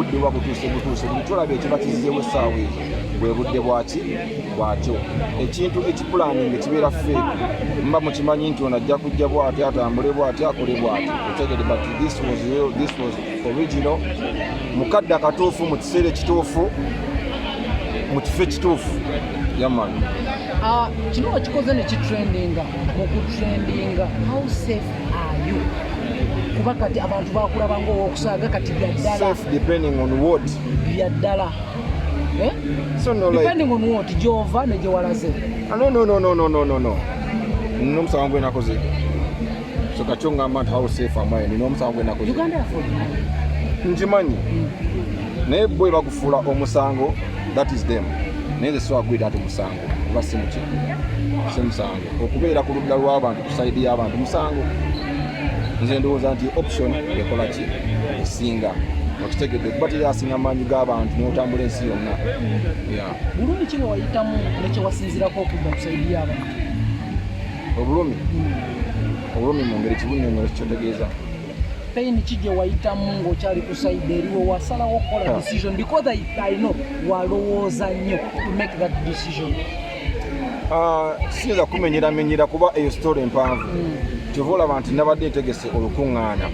Obudde buba butuuse butuuse. Buli kyolaba ekiba kizzeewo essaawa ezo, bwe budde bwaki bwakyo. Ekintu ekipulaninga ekibeera fake, muba mukimanyi nti ono ajja kujja bwati, atambule bwati, akole bwati, otegede. But this was real, this was original, mukadde akatuufu, mu kiseera ekituufu, mu kifo ekituufu. Yeah man. Ah, kino wakikoze ne kitrendinga. Mu kutrendinga, how safe are you? Kuba kati abantu bakulaba nga owokusaaga, kati byaddala. Safe depending on what? Byaddala. Eh? So no, like, Depending on what? Gyova ne gyewalaze. Ah, no, no, no, no, no, no, no, no. Nina omusango gwe nakoze. So kati ongamba nti how safe am I? Nina omusango gwe nakoze. Uganda yaffe. Nkimanyi, naye bwe bagufuula omusango, that is them. Naye nze siwagwira nti musango, kuba si muki, si musango. Okubeera ku ludda lw'abantu, ku side y'abantu, musango? Nze ndowooza nti option ekola ki esinga, okitegedde, kuba teri asinga maanyi g'abantu n'otambula ensi yonna. Yeah. Bulumi ki bwe wayitamu nekyewasinzirako okudda ku side y'abantu? Obulumi? Obulumi mu ngeri kibunyonyola kikyotegeeza? Pain ki gye wayitamu ng'okyali ku side eriwe wasalawo okukola Ah. decision? Because I know walowooza nnyo to make that decision. Ah, siyinza kumenyeramenyera kuba eyo story empanvu. Kyova olaba nti nabadde ntegese olukuŋŋaana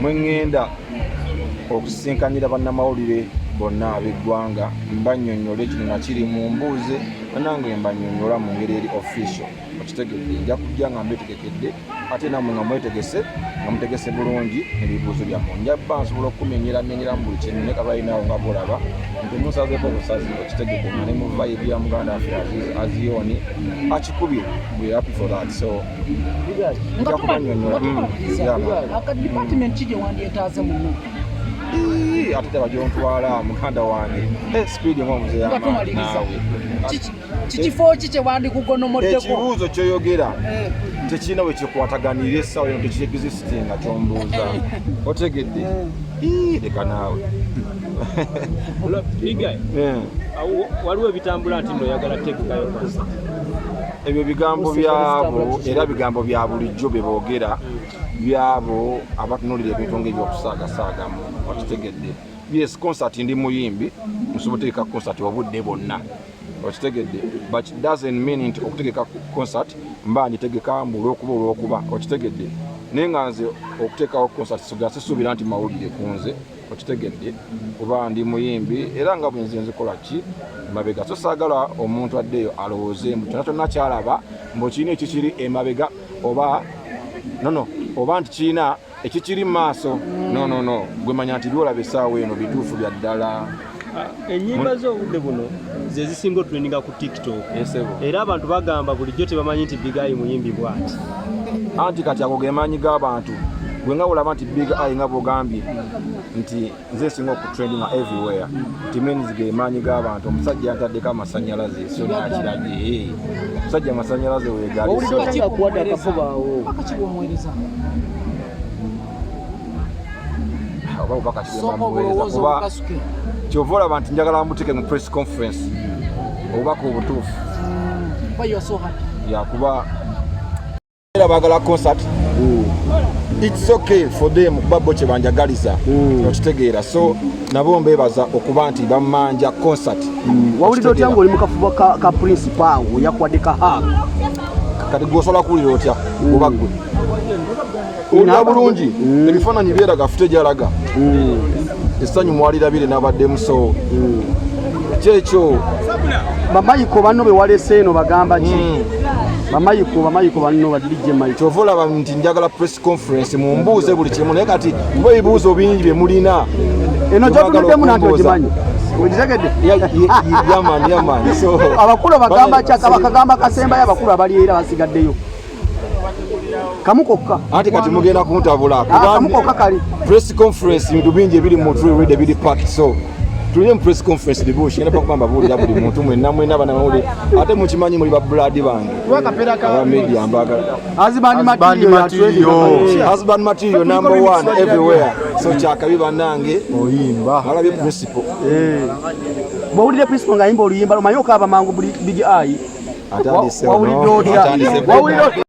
mwe ŋŋenda okusisinkanira bannamawulire bonna ab'eggwanga, mbanyonyola kino nakiri mu mbuuze bannange, mbanyonyola mu ngeri eri official, okitegedde. Nja kujja nga mbetegekedde, ate nammwe nga mwetegese, nga mutegese bulungi ebibuuzo byammwe. Nja bba nsobola okumenyeramenyeramu buli kintu, naye kabalinawo nga bolaba nti munsazeeko obusazi, okitegedde, nga ne mu vibe ya muganda waffe Aziz Azioni akikubye. We happy for that, so Nga nja kubanyonyola. Nga tumaliriza, Yeah, man. aka department ki gye wandyetaaze muno? Ii, ate taba gyontwala, muganda wange. Eh, speed ng'omuzeeyi. Nga tumaliriza, naawe. Kikifo ki kye wandikugonomoddeko? Ekibuuzo kyoyogera tekirina we kikwataganira essaawa eno, tekiexistinga kyombuuza, otegedde. Ii, leka naawe. Big Eye, waliwo ebitambula nti nno oyagala tegekayo concert. Ebyo bigambo byabo, era bigambo bya bulijjo bye boogera, byabo abatunuulira ebintu ng'ebyokusaagasaagamu, okitegedde. Yes, concert, ndi muyimbi, nsobola otegeka concert obudde bwonna, okitegedde, but it doesn't mean nti okutegeka concert mba ngitegeka mbu olwokuba, okitegedde. Naye nga nze okuteekawo concert siga sisuubira nti mawulire ku nze, okitegedde, kuba ndi muyimbi era nga bwe nze nzikola ki mabega. So saagala omuntu addeyo alowooze mbu kyonna kyonna kyalaba mbu kirina ekikiri emabega oba nono, oba nti kirina ekikiri mu maaso. No, no, no, gwe manya nti byolaba essaawa eno bituufu bya ddala. Ah, ennyimba z'obudde buno ze zisinga otrendinga ku TikTok. Esebo. Era abantu bagamba bulijjo tebamanyi nti Big Eye muyimbi bw'ati. Anti kati ago ge maanyi g'abantu. Gwe nga olaba nti Big Eye, nga bwogambye nti nze singa okutrendinga everywhere, nti means ge maanyi g'abantu. Omusajja yantaddeko amasanyalaze, so nakirabye omusajja amasanyalaze wegali. Wawulidde otya nga akuwadde akafubaawo? Paka ki bwomuweereza? Oba bubaka Sooka kimuweereza obulowooza kuba obukasuke. Kyova olaba nti njagala mbuteeke mu press conference, obubaka obutuufu. Why you are so happy? Yakuba era baagala concert, it's okay for them, kuba bo kyebanjagaliza, okitegeera. So nabo mbebaza okuba nti bammanja concert. Wawulidde otya ng'oli mu kafuba ka principal awo, yakuwadde ka hug? Kati gwe osobola kuwulira otya? Oba gwe owulira bulungi, ebifaananyi byeraga, footage alaga essanyu mwalirabire nabaddemu, so kyekyo. Bamayiko banno be walese eno bagamba ki? Bamayiko banno badirijje mayiko. Kyova olaba nti njagala press conference mumbuuze buli kimu, naye kati kuba ebibuuzo bingi bye mulina. Eno gyotunuddemu nanti Okumbuuza. ogimanyi, ogitegedde. Yeah man, yeah man. So Abakulu bagamba ki? Akagamba kasembayo, abakulu abali era basigaddeyo kamu kokka. Anti kati mugenda kuntabula. Ah, kamu kokka kali. Press conference, bintu bingi ebiri mu mutwe already biri packed, so tulire mu press conference dibush ngenda pakuba mbabuulira buli muntu mwenna mwenna banamawulire, ate mukimanyi muli ba blood bange aba media, mbagala. Husband material ya trending. Husband material number one everywhere, so kyakabi bannange. Oyimba. Alabye principal. Bw'owulire principal ng'ayimba oluyimba, omanyi okaaba mangu buli Big Eye. Atandise. Wawulidde otya? Atandise. Wawulidde otya?